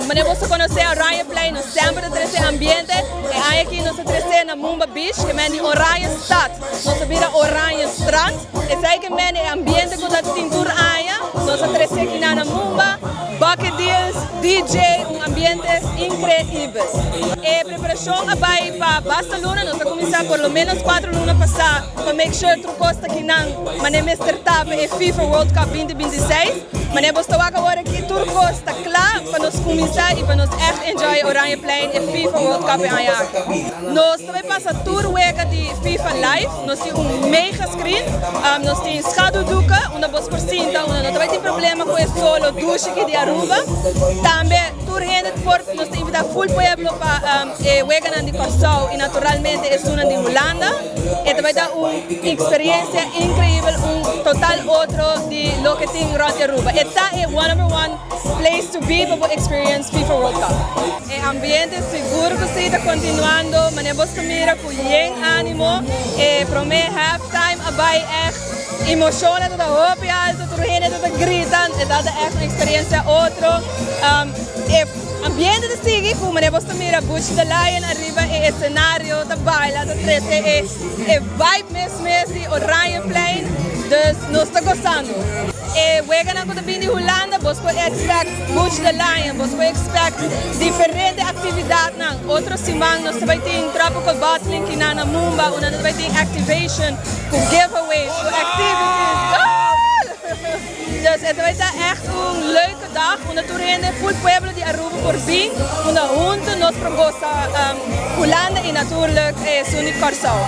Manera boso conoce Oranjeplein, nos semper ta trece ambiente. E aña aki nos a trece na Moomba Beach, ke men di Oranjestad. Nos a bira Oranjestrand. Esey ke men e ambiente cu ta tin tur aña. Nos a trece aki na Moomba, bucket deals, DJ, un ambiente increibel. E preparacion a bay pa basta luna, nos a cuminsa por lo menos 4 luna pasa pa make sure tur cos ta kinan mane mester ta pa e FIFA World Cup 2026. Mane bo ta wak awor aki, tur cos ta cla pa nos cuminsa y pa nos echt enjoy Oranjeplein e FIFA World Cup e aña aki. Nos tambe pasa tur wega di FIFA live, nos tin un mega screen, nos tin schaduwdoeken, unda bo por sinta, unda no ta tin problema cu e solo dushi aki di Aruba. Tambe tur hende por, nos ta invita full pueblo pa e weganan di Corsou y naturalmente esunnan di Hulanda. E tambe ta un experiencia increibel, un total otro di loke tin rond Aruba. E ta e one number one place to be pa experience FIFA World Cup. E ambiente sigur cu si ta continuando, manera bo ta mira cu yen animo, e prome halftime a bay echt emocion ta hopi alto, tur hende ta grita, e ta echt un experiencia otro. E ambiente ta sigui, cu manera bo ta mira Butch the Lion ariba e escenario, ta baila, ta trece e vibe mes mes di Oranjeplein, dus nos ta gozando. E weganan cu ta bin di Hulanda, bo por expect Butch the Lion, bo por expect diferente actividadnan. Otro siman nos tambe tin Tropical Bottling aki na Moomba, unda nos tambe tin activation, cu giveaways, cu activities. Dus het ta echt un leuke dag, unda tur hende, full pueblo di Aruba por bin, unda hunto nos por goza Hulanda y natuurlijk esun di Corsou.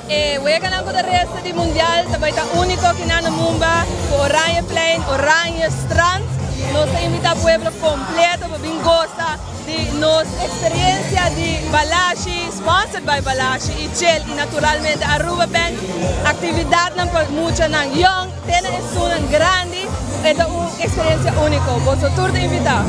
E weganan cu ta resto di Mundial tambe ta unico aki na Moomba, cu Oranjeplein, Oranjestrand. Nos ta invita pueblo completo pa bin goza di nos experiencia di Balashi, sponsored by Balashi y Chill y naturalmente Aruba Bank. Actividadnan pa muchanan young, te na esunnan grandi, e ta un experiencia unico. Boso tur ta invita.